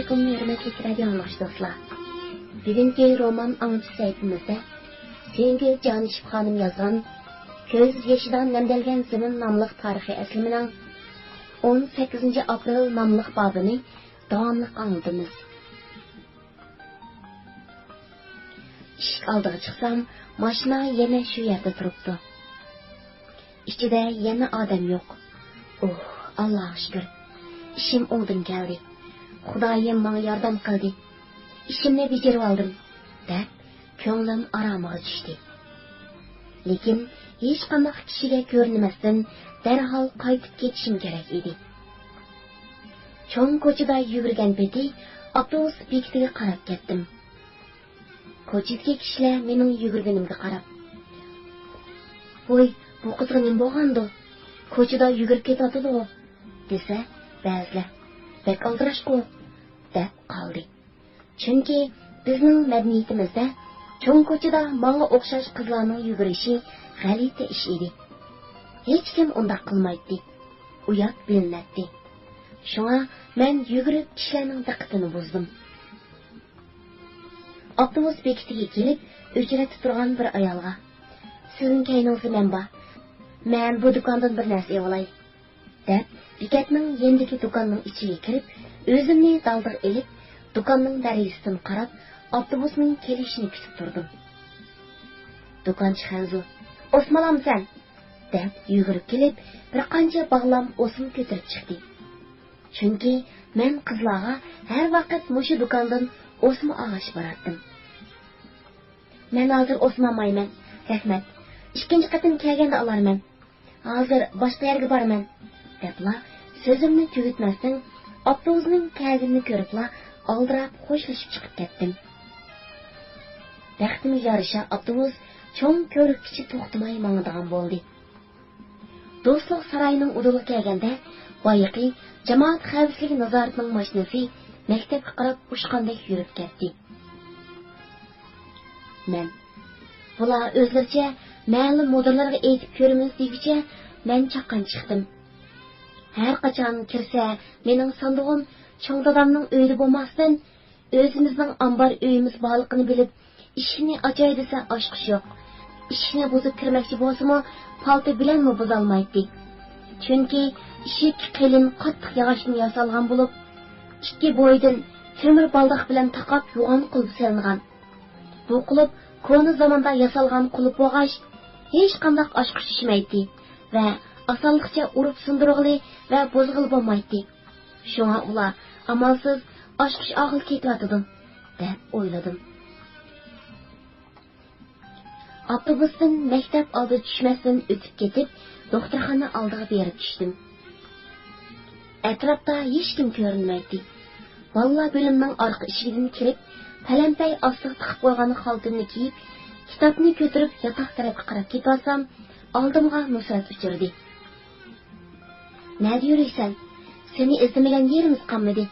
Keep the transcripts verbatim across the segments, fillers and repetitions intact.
ھۆرمەتلىك رادىئو ئاڭلىغۇچى دوستلار، بۈگۈنكى رومان ئاڭلىتىش سەھىپىمىزدە سۆيۈنگۈل جانىشېف خانىم يازغان كۆز يېشىدا نەمدەلگەن زېمىن ناملىق تارىخىي ئەسلىمىنىڭ ئون سەككىزىنچى ئاپرېل ناملىق بابىنى داۋاملىق ئاڭلىتىمىز. ئىشىك ئالدىغا چىقسام، ماشىنا يەنە شۇ يەردە تۇرۇپتۇ. ئىچىدە يەنە ئادەم يوق. ئۇھ، ئاللاغا شۈكۈر. ئىشىم ئوڭدىن كەلدى. خۇدايىم ماڭا ياردەم قىلدى. ئىشىمنى بېجىرىۋالدىم، دەپ كۆڭلۈم ئارامىغا چۈشتى. لېكىن ھېچقانداق كىشىگە كۆرۈنمەستىن دەرھال قايتىپ كېتىشىم كېرەك ئىدى. چوڭ كوچىدا يۈگۈرگەن پېتى ئاپتوبۇس بېكىتىگە قاراپ كەتتىم. كوچىدىكى كىشىلەر مېنىڭ يۈگۈرگىنىمگە قاراپ، «ۋوي، بۇ قىزغا نېمە بولغاندۇ؟ كوچىدا يۈگۈرۈپ كېتىۋاتىدۇ» دېسە، بەزىلەر، «بەك ئالدىراشقۇ» دەپ قالدى. چۈنكى بىزنىڭ مەدەنىيىتىمىزدە چوڭ كوچىدا ماڭا ئوخشاش قىزلارنىڭ يۈگۈرۈشى غەلىتە ئىش ئىدى. ھېچكىم ئۇنداق قىلمايتتى. ئۇيات بىلىنەتتى. شۇڭا مەن يۈگۈرۈپ كىشىلەرنىڭ دىققىتىنى بۇزدۇم. ئاپتوبۇس بېكىتىگە كېلىپ، ئۆچرەتتە تۇرغان بىر ئايالغا، «سىزنىڭ كەينىڭىزدە مەن بار. مەن بۇ دۇكاندىن بىر نەرسە ئېلىۋالاي» دەپ، بېكەتنىڭ يېنىدىكى دۇكاننىڭ ئىچىگە كىرىپ، ئۆزۈمنى دالدىغا ئېلىپ، دۇكاننىڭ دەرىزىسىدىن قاراپ، ئاپتوبۇسنىڭ كېلىشىنى كۈتۈپ تۇردۇم. دۇكانچى خەنزۇ، «ئوسما ئالامسەن؟» دەپ يۈگۈرۈپ كېلىپ، بىر قانچە باغلام ئوسما كۆتۈرۈپ چىقتى. چۈنكى مەن قىزلارغا ھەر ۋاقىت مۇشۇ دۇكاندىن ئوسما ئالغاچ باراتتىم. «مەن ھازىر ئوسما ئالمايمەن، رەھمەت. ئىككىنچى قېتىم كەلگەندە ئالارمەن. ھازىر باشقا يەرگە بارىمەن» دەپلا، سۆزۈمنى تۈگىتمەستىن، ئاپتوبۇسنىڭ كەلگىنىنى كۆرۈپلا، ئالدىراپ خوشلىشىپ چىقىپ كەتتىم. بەختىمگە يارىشا، ئاپتوبۇس چوڭ كۆۋرۈككىچە توختىماي ماڭىدىغان بولدى. دوستلۇق سارايىنىڭ ئۇدۇلىغا كەلگەندە، بايىقى جامائەت خەۋپسىزلىكى نازارىتىنىڭ ماشىنىسى مەكتەپكە قاراپ ئۇچقاندەك يۈرۈپ كەتتى. مەن، «بۇلار ئۆزلىرىچە مەلۇم مۇدىرلارغا ئېيتىپ كۆرىمىز» دېگۈچە، مەن چاققان چىقتىم. ھەر قاچان كىرسە، مېنىڭ ساندۇقۇم چوڭ دادامنىڭ ئۆيىدە بولماستىن، ئۆزىمىزنىڭ ئامبار ئۆيىمىز بارلىقىنى بىلىپ، ئىشىكنى ئاچاي دېسە، ئاچقۇچى يوق. ئىشىكنى بۇزۇپ كىرمەكچى بولسىمۇ، پالتا بىلەنمۇ بۇزالمايتتى. چۈنكى ئىشىك قېلىن، قاتتىق ياغاچتىن ياسالغان بولۇپ، ئىككى بويىدىن تۆمۈر بالداق بىلەن تاقاپ يوغان قۇلۇپ سېلىنغان. بۇ قۇلۇپ كونا زاماندا ياسالغان قۇلۇپ بولغاچ، ھېچقانداق ئاچقۇچ چۈشمەيتتى ۋە ئاسانلىقچە ئۇرۇپ سۇندۇرغىلى ۋە بۇزغىلى بولمايتتى. شۇڭا ئۇلار ئامالسىز ئاچقۇچ ئالغىلى كېتىۋاتىدۇ، دەپ ئويلىدىم. ئاپتوبۇستىن مەكتەپ ئالدىدا چۈشمەستىن ئۆتۈپ كېتىپ، دوختۇرخانا ئالدىغا بېرىپ چۈشتۈم. ئەتراپتا ھېچكىم كۆرۈنمەيتتى. بالىلار بۆلۈمىنىڭ ئارقا ئىشىكىدىن كىرىپ، پەلەمپەي ئاستىغا تىقىپ قويغان خالتىمنى كىيىپ، كىتابنى كۆتۈرۈپ ياتاق تەرەپكە قاراپ كېتىۋاتسام، ئالدىمغا نۇسرەت ئۇچرىدى. «نەدە يۈرۈيسەن؟ سېنى ئىزدىمىگەن يېرىمىز قالمىدى.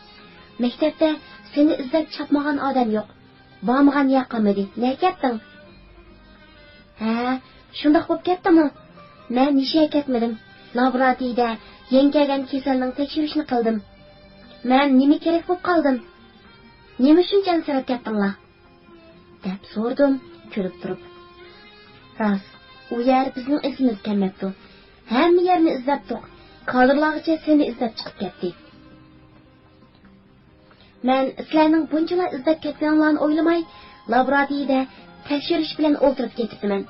مەكتەپتە سېنى ئىزدەپ چاپمىغان ئادەم يوق. بارمىغان يەر قالمىدى. نەگە كەتتىڭ؟» «ھە، شۇنداق بولۇپ كەتتىمۇ. مەن ھېچ يەرگە كەتمىدىم. لابوراتورىيىدە يېڭى كەلگەن كېسەلنىڭ تەكشۈرۈشىنى قىلدىم.» «مەن نېمە كېرەك بولۇپ قالدىم؟ نېمە ئۈچۈن ئەنسىرەپ كەتتىڭلار؟» دەپ سورىدىم كۈلۈپ تۇرۇپ. «راست، ئۇ يەر بىزنىڭ ئېسىمىزگە كەلمەپتۇ. ھەممە يەرنى ئىزدەپتۇق. كادىرلارغىچە سېنى ئىزدەپ چىقىپ كەتتى. مەن سىلەرنىڭ بۇنچىلا ئىزدەپ كەتكىنىڭلارنى ئويلىماي، لابوراتورىيىدە تەكشۈرۈش بىلەن ئولتۇرۇپ كېتىپتىمەن.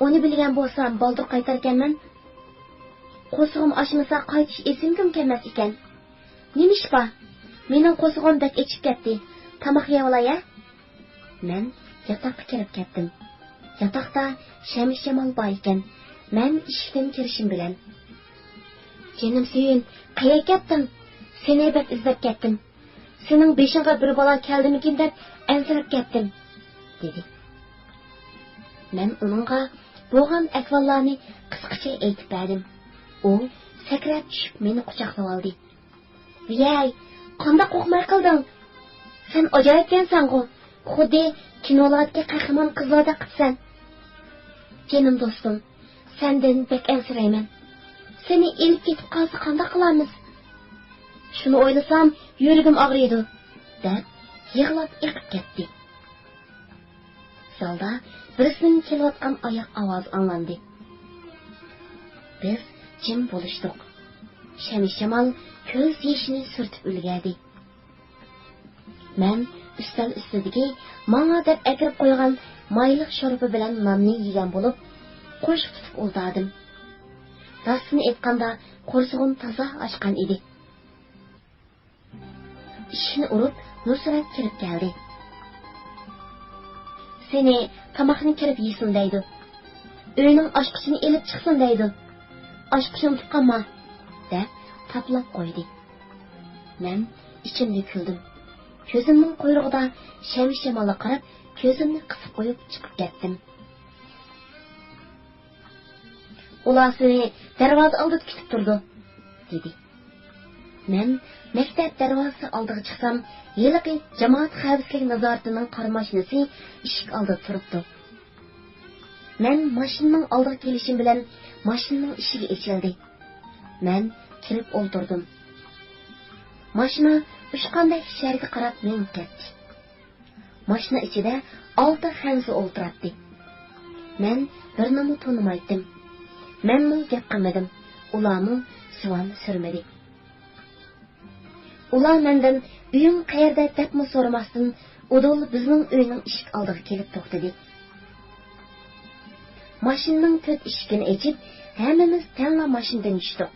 ئۇنى بىلگەن بولسام، بالدۇر قايتاركەنمەن. قورسىقىم ئاچمىسا، قايتىش ئېسىمگىمۇ كەلمەس ئىكەن. نېمە ئىش بار؟ مېنىڭ قورسىقىم بەك ئېچىپ كەتتى. تاماق يەۋالاي ھە.» مەن ياتاققا كىرىپ كەتتىم. ياتاقتا شەمشى جامال بار ئىكەن. مەن ئىشىكتىن كىرىشىم بىلەن، «جېنىم سۆيۈن، قەيەرگە كەتتىڭ؟ سېنى بەك ئىزدەپ كەتتىم. سېنىڭ بېشىڭغا بىر بالا كەلدىمىكىن دەپ ئەنسىرەپ كەتتىم» دېدى. مەن ئۇنىڭغا بولغان ئەھۋاللارنى قىسقىچە ئېيتىپ بەردىم. ئۇ سەكرەپ چۈشۈپ مېنى قۇچاقلىۋالدى. «ۋىيەي، قانداق قورقماي قالدىڭ؟ سەن ئاجايىپكەنسەنغۇ، خۇددى كىنولاردىكى قەھرىمان قىزلاردەك قىپسەن. جېنىم دوستۇم، سەندىن بەك ئەنسىرەيمەن. سېنى ئېلىپ كېتىپ قالسا قانداق قىلارمىز؟ شۇنى ئويلىسام يۈرىكىم ئاغرىيدۇ. دەپ يىغلاپ ئېقىپ كەتتى. زالدا بىرسىنىڭ كېلىۋاتقان ئاياق ئاۋازى ئاڭلاندى. بىز جىم بولۇشتۇق. شەمشىمال كۆز يېشىنى سۈرتۈپ ئۈلگەردى. مەن ئۈستەل ئۈستىدىكى ماڭا دەپ ئەكىرىپ قويغان مايلىق شورپا بىلەن ناننى يېگەن بولۇپ، قوشۇق تۇتۇپ ئولتۇردۇم. راستىنى ئېيتقاندا، قورسىقىم تازا ئاچقان ئىدى. ئىشىكنى ئۇرۇپ، نۇسرەت كىرىپ كەلدى. «سېنى تاماقنى كىرىپ يېسۇن دەيدۇ. ئۆينىڭ ئاچقۇچىنى ئېلىپ چىقسۇن دەيدۇ. ئاچقۇچنى ئۇنتۇپ قالما» دەپ تاپىلاپ قويدى. مەن ئىچىمدە كۈلدۈم. كۆزۈمنىڭ قۇيرۇقىدا شەمشىمالغا قاراپ، كۆزۈمنى قىسىپ قويۇپ چىقىپ كەتتىم. «ئۇلار سېنى دەرۋازا ئالدىدا كۈتۈپ تۇرىدۇ» دېدى. مەن مەكتەپ دەرۋازىسى ئالدىغا چىقسام، ھېلىقى جامائەت خەۋپسىزلىك نازارىتىنىڭ قارا ماشىنىسى ئىشىك ئالدىدا تۇرۇپتۇ. مەن ماشىنىنىڭ ئالدىغا كېلىشىم بىلەن ماشىنىنىڭ ئىشىكى ئېچىلدى. مەن كىرىپ ئولتۇردۇم. ماشىنا ئۇچقاندەك شەھەرگە قاراپ مېڭىپ كەتتى. ماشىنا ئىچىدە ئالتە خەنزۇ ئولتۇراتتى. مەن بىرىنىمۇ تونۇمايتتىم. مەنمۇ گەپ قىلمىدىم. ئۇلارمۇ زۇۋان سۈرمىدى. ئۇلار مەندىن «ئۆيۈڭ قەيەردە؟» دەپمۇ سورىماستىن، ئۇدۇل بىزنىڭ ئۆينىڭ ئىشىك ئالدىغا كېلىپ توختىدى. ماشىنىنىڭ تۆت ئىشىكىنى ئېچىپ، ھەممىمىز تەڭلا ماشىنىدىن چۈشتۇق.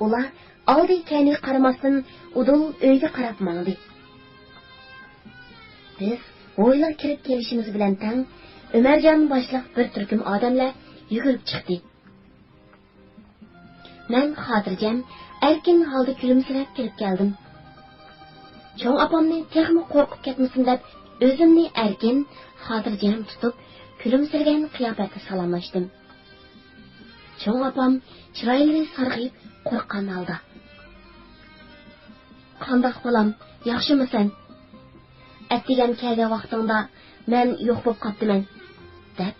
ئۇلار ئالدى كەينىگە قارىماستىن، ئۇدۇل ئۆيگە قاراپ ماڭدى. بىز ھويلىغا كىرىپ كېلىشىمىز بىلەن تەڭ، ئۆمەرجان باشلىق بىر تۈركۈم ئادەملەر يۈگۈرۈپ چىقتى. مەن خاتىرجەم، ئەركىن ھالدا كۈلۈمسىرەپ كىرىپ كەلدىم. چوڭ ئاپامنى تېخىمۇ قورقۇپ كەتمىسۇن دەپ، ئۆزۈمنى ئەركىن، خاتىرجەم تۇتۇپ، كۈلۈمسىرىگەن قىياپەتتە سالاملاشتىم. چوڭ ئاپام چىرايلىرى سارغىيىپ، قورققان ھالدا: «قانداق بالام، ياخشىمۇسەن؟ ئەتىگەن كەلگەن ۋاقتىڭدا مەن يوق بولۇپ قاپتىمەن» دەپ،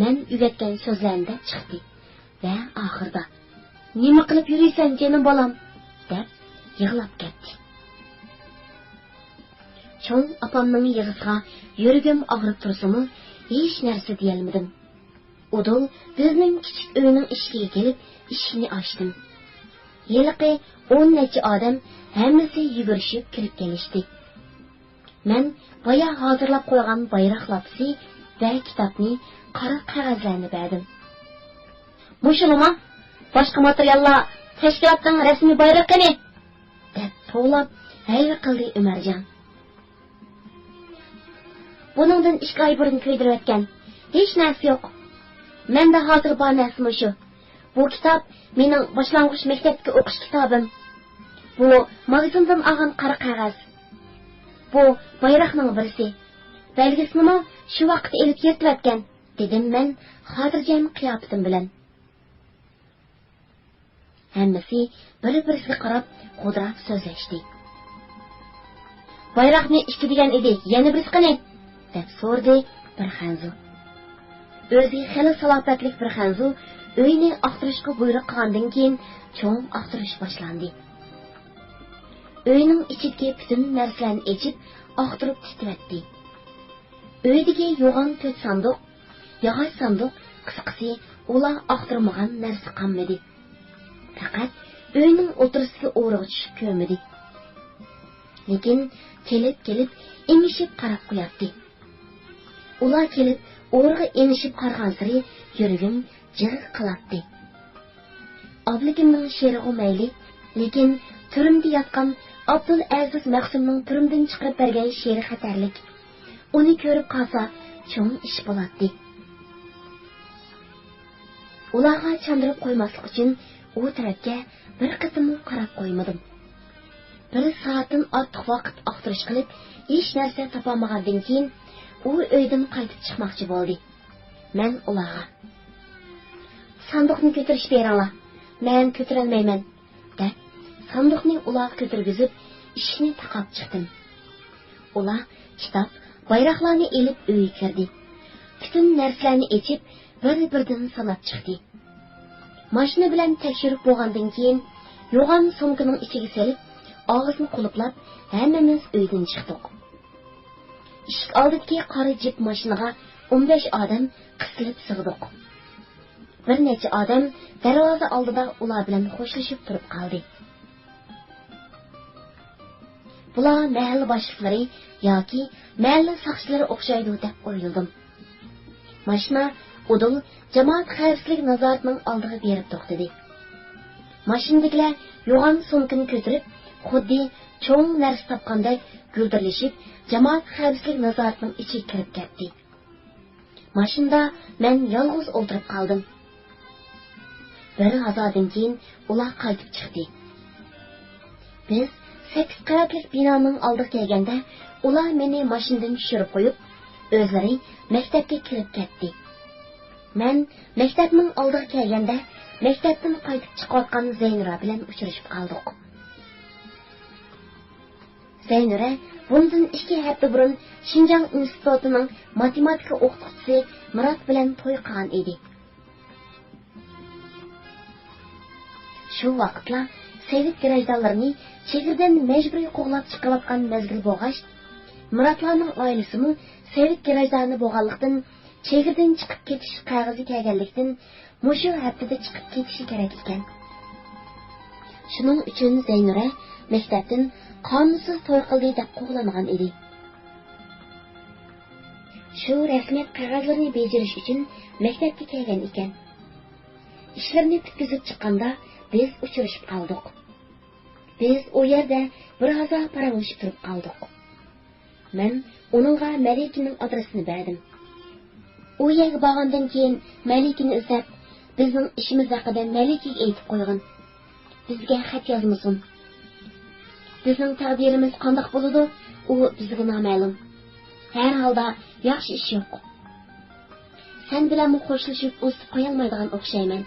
مەن ئۆگەتكەن سۆزلەرنى دەپ چىقتى ۋە ئاخىرىدا: «نېمە قىلىپ يۈرىسەن، جېنىم بالام؟» دەپ يىغلاپ كەتتى. چوڭ ئاپامنىڭ يىغىسىغا يۈرىكىم ئاغرىپ تۇرسىمۇ، ھېچ نەرسە دېيەلمىدىم. ئۇدۇل بىزنىڭ كىچىك ئۆينىڭ ئىشىكىگە كېلىپ، ئىشىكنى ئاچتىم. ھېلىقى ئون نەچچە ئادەم ھەممىسى يۈگۈرۈشۈپ كىرىپ كېلىشتى. مەن بايا ھازىرلاپ قويغان بايراق لاپىسى ۋە كىتابنى، قارا قەغەزلەرنى بەردىم. «مۇشۇلىما؟ باشقا ماتېرىياللار، تەشكىلاتنىڭ رەسمىي بايرىقى قېنى؟» دەپ توۋلاپ ھەيۋە قىلدى ئۆمەرجان. «بۇنىڭدىن ئىككى ئاي بۇرۇن كۆيدۈرۈۋەتكەن. ھېچ نەرسە يوق. مەندە ھازىر بار نەرسە مۇشۇ. بۇ كىتاب مېنىڭ باشلانغۇچ مەكتەپتىكى ئوقۇش كىتابىم. بۇ ماگىزىندىن ئالغان قارا قەغەز. بۇ بايراقنىڭ بىرسى. بەلگىسىنىمۇ شۇ ۋاقىتتا ئېلىپ يىرتىۋەتكەن» دېدىم مەن خاتىرجەم قىياپىتىم بىلەن. ھەممىسى بىر-بىرسىگە قاراپ غودراپ سۆزلەشتى. «بايراقنى ئىككى دېگەن ئىدى، يەنە بىرسى قېنى؟» دەپ سورىدى بىر خەنزۇ. ئۆزى خېلى سالاپەتلىك بىر خەنزۇ ئۆينى ئاختۇرۇشقا بۇيرۇق قىلغاندىن كېيىن، چوڭ ئاختۇرۇش باشلاندى. ئۆينىڭ ئىچىدىكى پۈتۈن نەرسىلەرنى ئېچىپ، ئاختۇرۇپ تىتىۋەتتى. ئۆيدىكى يوغان تۆت ساندۇق، ياغاچ ساندۇق، قىسقىسى، ئۇلار ئاختۇرمىغان نەرسە قالمىدى. پەقەت ئۆينىڭ ئوتتۇرىسىدىكى ئورىغا چۈشۈپ كۆرمىدى. لېكىن كېلىپ-كېلىپ ئېڭىشىپ قاراپ قوياتتى. ئۇلار كېلىپ ئورىغا ئېڭىشىپ قارىغانسېرى يۈرىكىم جىغ قىلاتتى. ئابلىكىمنىڭ شېئىرىغۇ مەيلى، لېكىن تۈرمىدە ياتقان ئابدۇلئەزىز مەخسۇمنىڭ تۈرمىدىن چىقىرىپ بەرگەن شېئىرى خەتەرلىك. ئۇنى كۆرۈپ قالسا، چوڭ ئىش بولاتتى. ئۇلارغا چاندۇرۇپ قويماسلىق ئۈچۈن ئۇ تەرەپكە بىر قېتىممۇ قاراپ قويمىدىم. بىر سائەتتىن ئارتۇق ۋاقىت ئاختۇرۇش قىلىپ، ھېچ نەرسە تاپالمىغاندىن كېيىن، ئۇ ئۆيدىن قايتىپ چىقماقچى بولدى. مەن ئۇلارغا: «ساندۇقنى كۆتۈرۈشۈپ بېرىڭلار، مەن كۆتۈرەلمەيمەن» دەپ، ساندۇقنى ئۇلارغا كۆتۈرگۈزۈپ، ئىشىكنى تاقاپ چىقتىم. ئۇلار كىتاب، بايراقلارنى ئېلىپ ئۆيگە كىردى. پۈتۈن نەرسىلەرنى ئېچىپ، بىر-بىردىن ساناپ چىقتى. ماشىنا بىلەن تەكشۈرۈپ بولغاندىن كېيىن، يوغان سومكىنىڭ ئىچىگە سېلىپ، ئاغزىنى قۇلۇپلاپ، ھەممىمىز ئۆيدىن چىقتۇق. ئىشىك ئالدىدىكى قارا جىپ ماشىنىغا ئون بەش ئادەم قىستىلىپ سىغدۇق. بىر نەچچە ئادەم دەرۋازا ئالدىدا ئۇلار بىلەن خوشلىشىپ تۇرۇپ قالدى. بۇلار مەھەللە باشلىقلىرى ياكى مەھەللە ساقچىلىرى ئوخشايدۇ دەپ ئويلىدىم. ماشىنا ئۇدۇل جامائەت خەۋپسىزلىك نازارىتىنىڭ ئالدىغا بېرىپ توختىدى. ماشىنىدىكىلەر يوغان سومكىنى كۆتۈرۈپ، خۇددى چوڭ نەرسە تاپقاندەك گۈلدۈرلىشىپ، جامائەت خەۋپسىزلىك نازارىتىنىڭ ئىچىگە كىرىپ كەتتى. ماشىنىدا مەن يالغۇز ئولتۇرۇپ قالدىم. بىر ھازادىن كېيىن ئۇلار قايتىپ چىقتى. بىز سەككىز قەۋەتلىك بىنانىڭ ئالدىغا كەلگەندە، ئۇلار مېنى ماشىنىدىن چۈشۈرۈپ قويۇپ، ئۆزلىرى مەكتەپكە كىرىپ كەتتى. مەن مەكتەپنىڭ ئالدىغا كەلگەندە، مەكتەپتىن قايتىپ چىقىۋاتقان زەينۇرا بىلەن ئۇچرىشىپ قالدۇق. زەينۇرە بۇندىن ئىككى ھەپتە بۇرۇن شىنجاڭ ئىنستىتۇتىنىڭ ماتېماتىكا ئوقۇتقۇچىسى مىرات بىلەن توي قىلغان ئىدى. شۇ ۋاقىتلار سوۋېت گىراژدانلىرىنى چېگرىدىن مەجبۇرىي قوغلاپ چىقىۋاتقان مەزگىل بولغاچ، مىراتلارنىڭ ئائىلىسىمۇ سوۋېت گىراژدانى بولغانلىقتىن، چېگرىدىن چىقىپ كېتىش قەغىزى كەلگەنلىكتىن، مۇشۇ ھەپتىدە چىقىپ كېتىشى كېرەك ئىكەن. شۇنىڭ ئۈچۈن زەينۇرە مەكتەپتىن قانۇنسىز توي قىلدى دەپ قوغلانغان ئىدى. شۇ رەسمىيەت قەغەزلىرىنى بېجىرىش ئۈچۈن مەكتەپكە كەلگەن ئىكەن. ئىشلىرىنى پۈتكۈزۈپ چىققاندا بىز ئۇچرىشىپ قالدۇق. بىز ئۇ يەردە بىر ھازا پاراڭلىشىپ تۇرۇپ قالدۇق. مەن ئۇنىڭغا مەلىكىنىڭ ئادرېسىنى بەردىم. ئۇ يەرگە بارغاندىن كېيىن مەلىكىنى ئىزدەپ، بىزنىڭ ئىشىمىز ھەققىدە مەلىكىگە ئېيتىپ قويغىن. بىزگە خەت يازمىسۇن. بىزنىڭ تەقدىرىمىز قانداق بولىدۇ، ئۇ بىزگە نامەلۇم. ھەر ھالدا ياخشى ئىش يوق. سەن بىلەنمۇ خوشلىشىپ ئۇزىتىپ قويالمايدىغان ئوخشايمەن.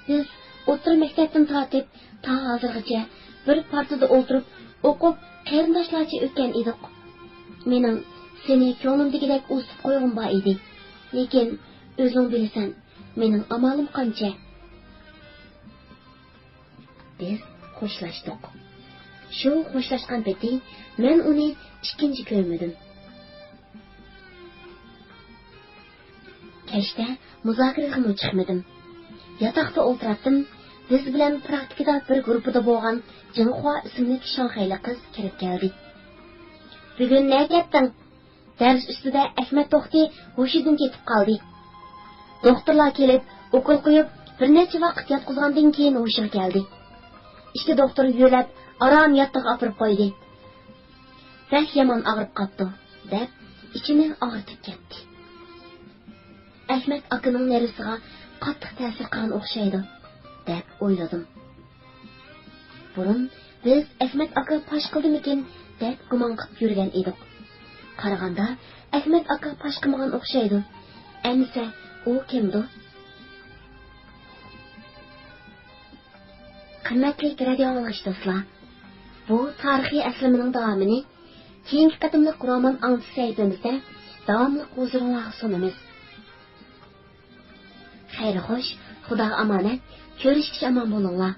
بىز ئوتتۇرا مەكتەپتىن تارتىپ تا ھازىرغىچە بىر پارتىدا ئولتۇرۇپ ئوقۇپ، قېرىنداشلارچە ئۆتكەن ئىدۇق. مېنىڭ سېنى كۆڭلۈمدىكىدەك ئۇزىتىپ قويغۇم بار ئىدى. لېكىن ئۆزۈڭ بىلىسەن، مېنىڭ ئامالىم قانچە. بىز خوشلاشتۇق. شۇ خوشلاشقان پېتى مەن ئۇنى ئىككىنچى كۆرمىدىم. كەچتە مۇزاكىرىگىمۇ چىقمىدىم. ياتاقتا ئولتۇراتتىم. بىز بىلەن پراكتىكىدا بىر گۇرۇپپىدا بولغان جىڭخۇا ئىسىملىك شاڭخەيلىك قىز كىرىپ كەلدى. بۈگۈن نەگە كەتتىڭ؟ دەرس ئۈستىدە ئەخمەت توختى ھوشىدىن كېتىپ قالدى. دوختۇرلار كېلىپ، ئوكۇل قويۇپ، بىر نەچچە ۋاقىت ياتقۇزغاندىن كېيىن ھوشىغا كەلدى. ئىككى دوختۇر يۆلەپ، ئاران ياتىقىغا ئاپىرىپ قويدى. بەك يامان ئاغرىپ قاپتۇ، دەپ ئىچىنى ئاغرىتىپ كەتتى. ئەخمەت ئاكىنىڭ نېرۋىسىغا قاتتىق تەسىر قىلغان ئوخشايدۇ، دەپ ئويلىدىم. بۇرۇن بىز ئەخمەت ئاكا پاش قىلدىمىكىن دەپ گۇمان قىلىپ يۈرگەن ئىدۇق. قارىغاندا ئەخمەت ئاكا پاش قىلمىغان ئوخشايدۇ. ئەمىسە ئۇ كىمدۇ؟ قىممەتلىك رادىيو ئاڭلىغۇچى دوستلار، بۇ تارىخىي ئەسلىمىنىڭ داۋامىنى كېيىنكى قېتىملىق رومان ئاڭلىتىش سەھىپىمىزدە داۋاملىق ھۇزۇرۇڭلارغا سۇنىمىز. خەير خوش، خۇداغا ئامانەت، كۆرۈشكىچە ئامان بولۇڭلار.